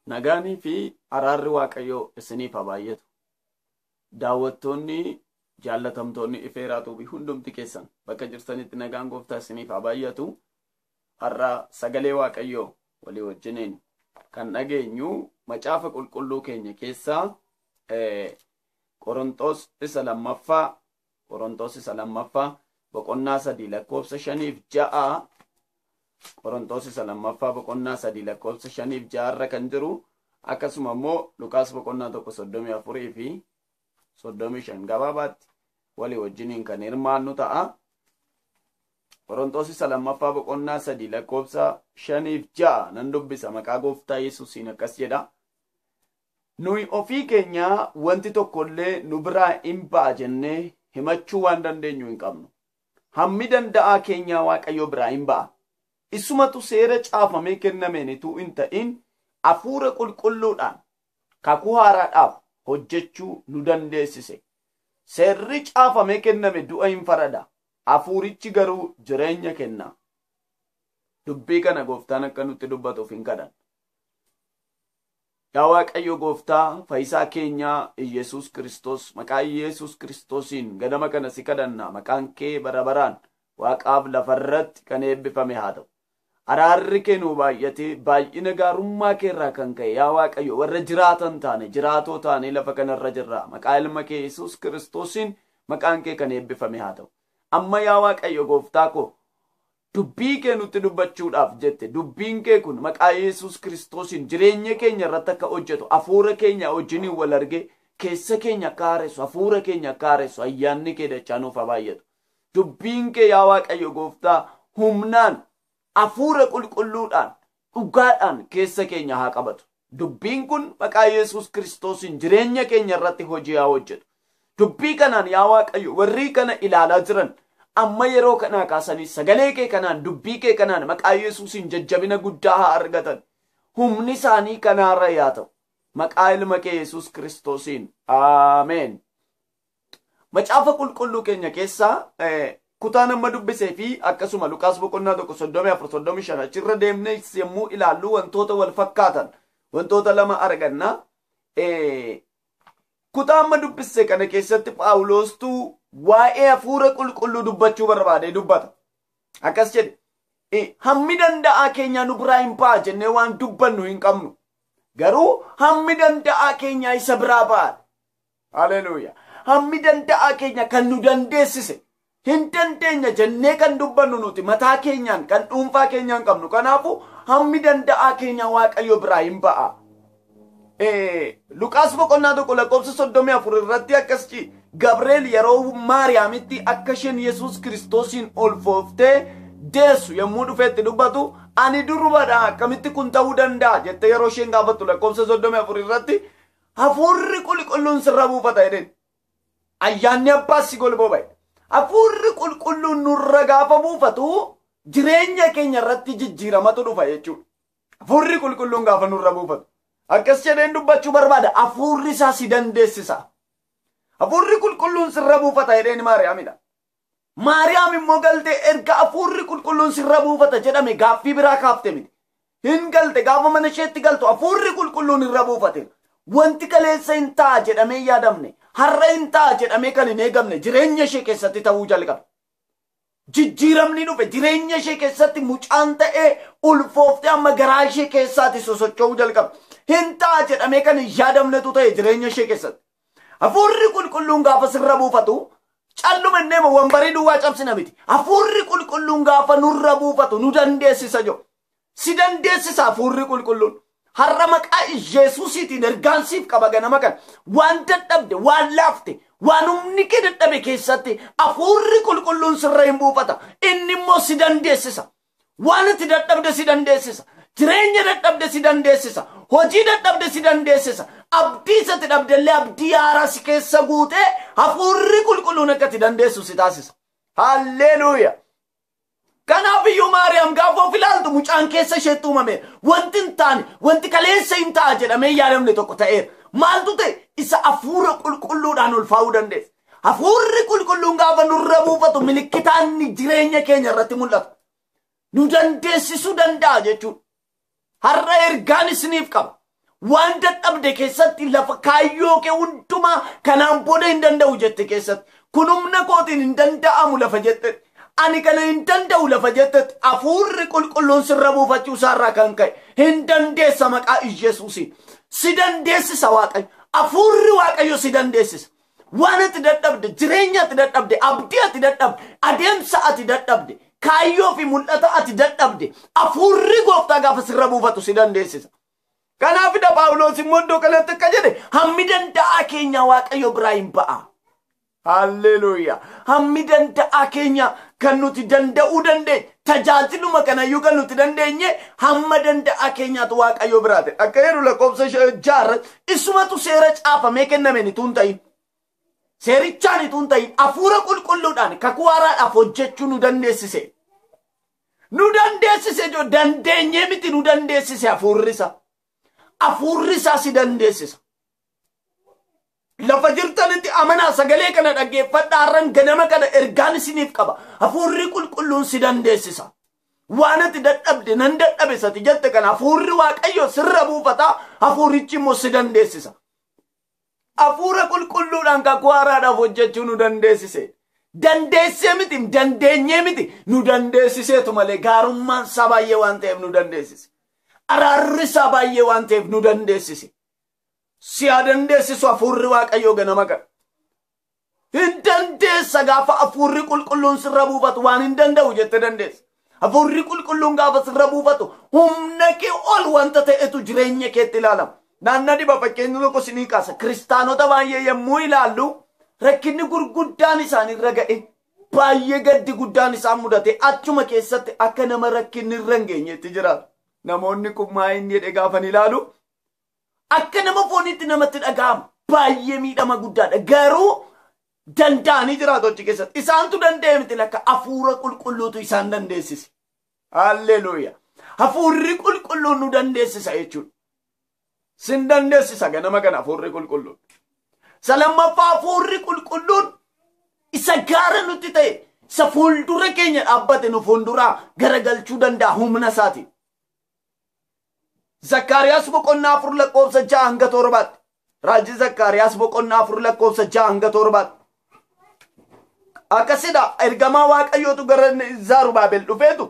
Nagaanii fi araarri Waaqayyoo isiniif haa baay'atu. Daawwattoonni jaallatamtoonni Ifeeraa Tuubii hundumti keessan bakka jirtanitti nagaan gooftaa isiniif haa baay'atu. Har'a sagalee Waaqayyoo walii wajjiniin kan dhageenyu macaafa qulqulluu keenya keessaa Qorontos isa lammaffaa boqonnaa 3 lakkoofsa 5 fi 6 Qorontos isa lammaffaa boqonnaa 3 lakkoofsa 5 fi 6 irra kan jiru akkasuma immoo Luqaas boqonnaa 1 34 fi 35 gabaabaatti walii wajjiniin kan hirmaannu ta'a. Qorontos isa lammaffaa boqonnaa 3 lakkoofsa 5 fi 6 nan dubbisa maqaa gooftaa Yesuusiin akkas jedha. Nuyi ofii keenya wanti tokkollee nu biraa hin ba'a jennee himachuu waan dandeenyu hin qabnu. Hammi danda'aa keenyaa Waaqayyo biraa hin ba'a. Isumatu seera caafamee kennameen utuu hin ta'in hafuura qulqulluudhaan kakuu haaraadhaaf hojjechuu nu dandeessise. Seerri caafamee kenname du'a hin farada. Hafuurichi garuu jireenya kenna. Dubbii kana gooftaan akka nutti dubbatuuf hin kadhan. Yaa Waaqayyo gooftaa fayyisaa keenyaa Iyesuus Kiristoos maqaa Iyesuus Kiristoosiin ganama kana si kadhanna. Maqaan kee bara baraan waaqaaf lafarratti kan eebbifame haa ta'u. Araarri kee nuu baay'atee baay'ina gaarummaa kee irraa kan ka'e yaa Waaqayyo warra jiraatan taane jiraatoo taane lafa kanarra jirra. Maqaa ilma kee Yesuus Kiristoosiin maqaan kee kan eebbifame haa ta'u. Amma yaa Waaqayyo gooftaa koo dubbii kee nutti dubbachuudhaaf jette dubbiin kee kun maqaa Yesuus Kiristoosiin jireenya keenya irratti akka hojjetu hafuura keenya wajjiniin wal argee keessa keenya akka haaressu hafuura keenya akka haaressu ayyaanni kee dachaa nuuf haa baay'atu. Dubbiin kee yaa Waaqayyo gooftaa humnaan hafuura qulqulluudhaan dhugaadhaan keessa keenya haa qabatu. Dubbiin kun maqaa Yesuus Kiristoosiin jireenya keenya irratti hojii haa hojjetu. Dubbii kanaan yaa Waaqayyo warri kana ilaalaa jiran amma yeroo kanaa kaasanii sagalee kee kanaan dubbii kee kanaan maqaa Yesuusiin jajjabina guddaa haa argatan. Humni isaanii kanaarra yaa ta'u. Maqaa ilma kee Yesuus Kiristoosiin. Ameen. Macaafa qulqulluu keenya keessaa kutaan amma dubbisee fi akkasuma Luqaas boqonnaa 1 34 35 achirra deemnee yommuu ilaallu wantoota wal fakkaatan wantoota lama arganna. Kutaa amma dubbise kana keessatti Phaawulostuu waa'ee hafuura qulqulluu dubbachuu barbaade dubbata. Akkas jedhe hammi danda'aa keenyaa nu biraa hin ba'a jennee waan dubbannu hin qabnu. Garuu hammi danda'aa keenyaa isa biraa ba'a. Haleluuyaa. Hammi danda'aa keenya kan nu dandeessise hin dandeenya jennee kan dubbannu nuti mataa keenyaan kan dhuunfaa keenyaan qabnu. Kanaafuu hammi danda'aa keenya Waaqayyo biraa hin ba'a. Luqaas boqonnaa 1 lakkoofsa 34 irratti akkas jedhe Gabriel yeroo Maariyaamitti akka isheen Yesuus Kiristoosiin ulfooftee deessu yommuu dhufeetti dubbatu ani durbadha akkamitti kun ta'uu danda'a jettee yeroo isheen gaafattu lakkoofsa 34 irratti hafuurri qulqulluun sirra buufata jedheen. Ayyaanni abbaas si golboo ba'e. Hafuurri qulqulluun nurra gaafa buufatu jireenya keenya irratti jijjiiramatu dhufa jechuudha. Hafuurri qulqulluun gaafa nurra buufatu. Akkas jedheen dubbachuu barbaada. Hafuurri isaa si dandeessisa. Hafuurri qulqulluun sirra buufata jedheen Maariyaamidha. Maariyaam immoo galtee erga hafuurri qulqulluun sirra buufata jedhame gaaffii biraa kaafte miti. Hin galte gaafa mana isheetti galtu hafuurri qulqulluun irra buufate. Wanti kaleessa hin ta'a jedhamee yaadamne har'a hin ta'a jedhamee kan hin eegamne jireenya ishee keessatti ta'uu jalqabe. Jijjiiramni dhufe jireenya ishee keessatti mucaan ta'ee ulfooftee amma garaa ishee keessaatti sosocho'uu jalqabe. Hin ta'a jedhamee kan hin yaadamnetu ta'e jireenya ishee keessatti. Hafuurri qulqulluun gaafa sirra buufatu calluma inni wambarii duwwaa cabsina miti. Hafuurri qulqulluun gaafa nurra buufatu nu dandeessisa jiru. Si dandeessisa hafuurri qulqulluun. Har'a maqaa Yesuusiitiin ergaan siif qaba ganama kana. Waan dadhabde, waan laafte, waan humni kee dadhabe keessatti hafuurri qulqulluun sirra hin buufata. Inni immoo si dandeessisa. Waan itti dadhabde si dandeessisa. Jireenya dadhabde si dandeessisa. Hojii dadhabde si dandeessisa. Abdii isatti dhabdellee abdii haaraa si keessa guutee hafuurri qulqulluun akka itti dandeessu si taasisa. Halleluuyaa. Kanaaf iyyuu Maariyaam gaafa of ilaaltu mucaan keessa isheetti uumame wanti hin taane wanti kaleessa hin ta'a jedhamee yaadamne tokko ta'eera. Maaltu ta'e isa hafuura qulqulluudhaan ulfaa'uu dandeessa. Hafuurri qulqulluun gaafa nurra buufatu milikkitaan jireenya keenya irratti mul'ata. Nu dandeessisuu danda'a jechuudha. Har'a ergaan isiniif qaba. Waan dadhabde keessatti lafa kaayyoo kee hundumaa kanaan booda hin danda'u jette keessatti. Kun humna kootiin hin danda'amu lafa jette. Ani kana hin danda'u lafa jettetti hafuurri qulqulluun sirra buufachuu isaarraa kan ka'e hin dandeessa maqaa Iyesuusiin. Si dandeessisa Waaqayyo. Hafuurri Waaqayyo si dandeessisa. Waan ati dadhabde, jireenya ati dadhabde, abdii ati dadhabde, adeemsa ati dadhabde, kaayyoo fi mul'ata ati dadhabde, hafuurri gooftaa gaafa sirra buufatu si dandeessisa. Kanaafidha Phaawulos immoo iddoo kanatti akka jedhe hammi danda'aa keenya Waaqayyo biraa hin ba'a. Halleluuyaa. Hammi danda'aa keenya kan nuti danda'uu dandeenye tajaajiluma kanayyuu kan nuti dandeenye hamma danda'aa keenyaatu Waaqayyo biraa ta'e. Akka jedhu lakkoofsa 6 isumatu seera caafamee kennameen utuu hin ta'in. Seerichaan utuu hin ta'in hafuura qulqulluudhaan kakuu haaraadhaaf hojjechuu nu dandeessise. Nu dandeessise joo dandeenyee miti nu dandeessise hafuurri isaa. Hafuurri isaa si dandeessisa. Lafa jirtanitti amanaa sagalee kana dhaggeeffadhaa har'an ganama kana ergaan isiniif qaba. Hafuurri qulqulluun si dandeessisa. Waan ati dadhabde nan dadhabe sati jette kana hafuurri Waaqayyo sirra buufataa hafuurichi immoo si dandeessisa. Hafuura qulqulluudhaan kakuu haaraadhaaf hojjechuu nu dandeessise. Dandeessee miti dandeenyee miti nu dandeessiseetu malee gaarummaan isaa baay'ee waan ta'eef nu dandeessise. Araarri isaa baay'ee waan ta'eef nu dandeessise. Si haa dandeessisu hafuurri Waaqayyoo ganama kana. Hin dandeessa gaafa hafuurri qulqulluun sirra buufatu waan hin danda'u jette dandeessa. Hafuurri qulqulluun gaafa sirra buufatu humna kee ol wanta ta'etu jireenya keetti ilaalama. Naanna dhiba fakkeenya tokko sinii kaasa. Kiristaanota baay'ee yommuu ilaallu rakkinni gurguddaan isaanirra ga'e baay'ee gaddi guddaan isaan mudate achuma keessatti akka nama rakkinni irra hin geenyetti jiraatu. Namoonni kun maa inni jedhe gaafan ilaalu akka nama fooniitti namatti dhaga'ama. Baay'ee miidhama guddaadha. Garuu danda'anii jiraatu achi keessatti. Isaantu danda'e miti lakka hafuura qulqulluutu isaan dandeessise. Halleluuyaa. Hafuurri qulqulluun nu dandeessisa jechuudha. Sin dandeessisa ganama kana hafuurri qulqulluun. Lammaffaa hafuurri qulqulluun isa gaara nutti ta'e isa fuuldura keenya dhaabbate nu fuulduraa garagalchuu danda'a humna isaatiin. Zakkaariyaas boqonnaa 4 lakkoofsa 6 hanga 7. Raajii Zakkaariyaas boqonnaa 4 lakkoofsa 6 hanga 7. Akkasidha ergamaa Waaqayyootu gara Zarubaabel dhufeetu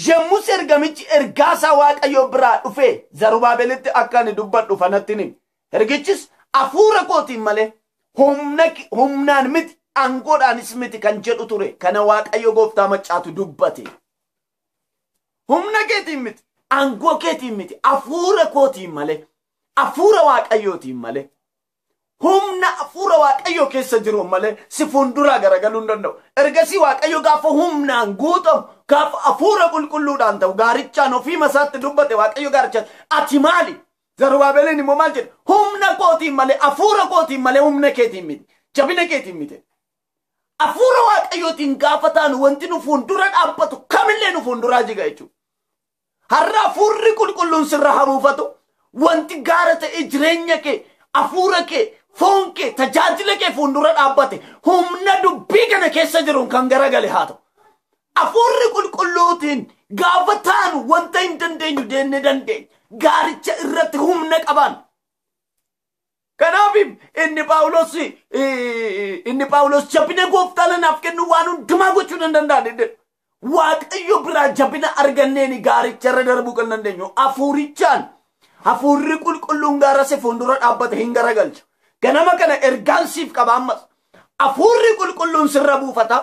yommus ergamichi ergaasaa Waaqayyoo biraa dhufee Zarubaabelitti akka ani dubbadhu fanatti himi. Ergichis hafuura kootiin malee humnaan miti aangoodhaanis miti kan jedhu ture kana Waaqayyo gooftaa maccaatu dubbate. Humna keetiin miti. Aangoo keetiin miti hafuura kootiin malee hafuura Waaqayyootiin malee humna hafuura Waaqayyoo keessa jiru malee si fuulduraa garagaluu hin danda'u. Ergasii Waaqayyo gaafa humnaan guutamu gaafa hafuura qulqulluudhaan ta'u gaarichaan ofii masaatti dubbate Waaqayyo gaarichaan ati maali? Zarubaabeliin immoo maal jedhe? Humna kootiin malee hafuura kootiin malee humna keetiin miti jabina keetiin miti. Hafuura Waaqayyootiin gaafa taanu wanti nu fuuldura dhaabbatu kamillee nu fuulduraa jiga jechuudha. Har'a hafuurri qulqulluun sirra haa buufatu. Wanti gaara ta'e jireenya kee, hafuura kee, foon kee, tajaajila kee fuuldura dhaabbate humna dubbii kana keessa jiruun kan garagale haa ta'u. Hafuurri qulqulluutiin gaafa taanu wanta hin dandeenyu deennee dandeenya. Gaaricha irratti humna qabaan. Kanaaf inni Phaawulos jabina gooftaa nanaaf kennu waan hundumaa gochuu nan danda'a. Waaqayyo biraa jabina arganneeni gaaricha irra darbuu kan dandeenyu hafuurichaan hafuurri qulqulluun gaara si fuuldura dhaabbate hin garagalcha. Ganama kana ergaan siif qaba ammas. Hafuurri qulqulluun sirra buufata.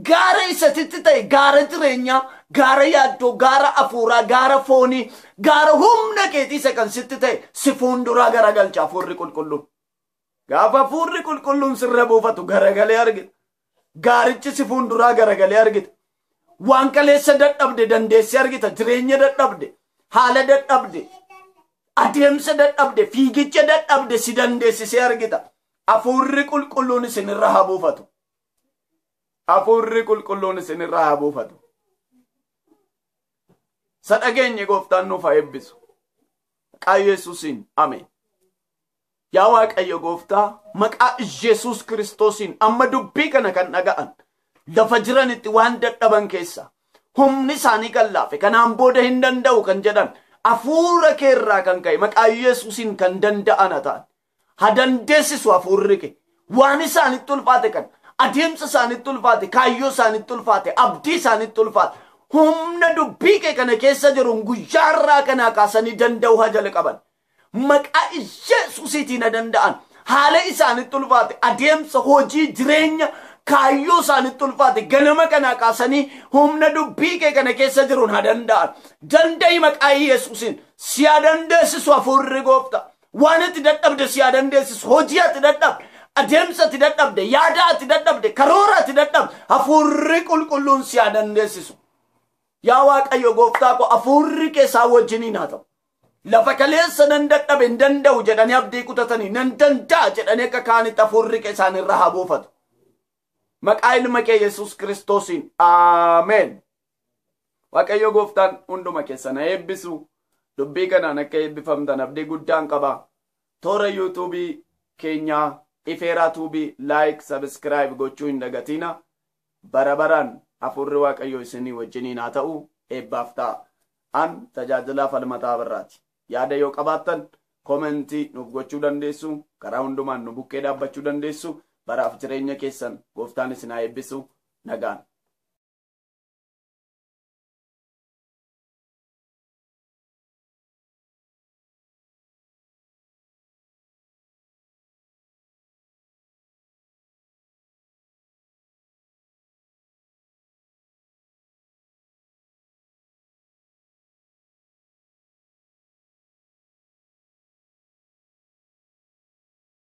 Gaara isatitti ta'e gaara jireenyaa, gaara yaaddoo, gaara hafuuraa, gaara foonii, gaara humna keetii isa kan sitti ta'e si fuulduraa garagalcha hafuurri qulqulluun. Gaafa hafuurri qulqulluun sirra buufatu garagalee argita. Gaarichi si fuulduraa garagalee argita. Waan kaleessa dadhabde dandeessee argita. Jireenya dadhabde, haala dadhabde, adeemsa dadhabde, fiigicha dadhabde si dandeessisee argita. Hafuurri qulqulluun isinirra haa buufatu. Hafuurri qulqulluun isinirra haa buufatu. Isa dhageenye gooftaan nuuf haa eebbisu. Maqaa Yesuusiin ameen. Yaa Waaqayyo gooftaa maqaa Yesuus Kiristoosiin amma dubbii kana kan dhaga'an lafa jiranitti waan dadhaban keessa humni isaanii kan laafe kanaan booda hin danda'u kan jedhan Hafuura kee irraa kan ka'e maqaa Yesuusiin kan danda'an haa ta'an. Ha dandeessisu hafuurri kee. Waan isaanitti ulfaate kan adeemsa isaanitti ulfaate, kaayyoo isaanitti ulfaate, abdii isaanitti ulfaate. Humna dubbii kee kana keessa jiruun guyyaa irraa kanaa kaasanii danda'uu haa jalqaban. Maqaa Yesuusiitiin ha danda'an. Haala isaanitti ulfaate, adeemsa hojii jireenya kaayyoo isaanitti ulfaate ganama kanaa kaasanii humna dubbii kee kana keessa jiruun haa danda'an. Danda'i maqaa Yesuusiin si haa dandeessisu hafuurri gooftaa. Waan ati dadhabde si haa dandeessisu. Hojii ati dadhabde, adeemsa ati dadhabde, yaada ati dadhabde, karoora ati dadhabde hafuurri qulqulluun si haa dandeessisu. Yaa Waaqayyo gooftaa koo hafuurri kee isaan wajjiniin haa ta'u. Lafa kaleessa nan dadhabe hin danda'u jedhanii abdii kutatanii nan danda'a jedhanii akka kaanitti hafuurri kee isaan irra haa buufatu. Maqaa ilma kee Yesuus Kiristoosiin. Ameen. Waaqayyo gooftaan hunduma keessan haa eebbisu. Dubbii kanaan akka eebbifamtan abdii guddaan qaba. Toora yuutuubii keenyaa Ifeeraa Tuubii like, subscribe gochuu hin dagatina. Bara baraan hafuurri Waaqayyo isinii wajjiniin haa ta'u eebbaaf ta'a. An tajaajilaa Falmataa Abarraati. Yaada yoo qabaattan komentii nuuf gochuu dandeessu. Karaa hundumaan nu bukkee dhaabbachuu dandeessu. Baraaf jireenya keessan gooftaan isin haa eebbisu. Nagaan.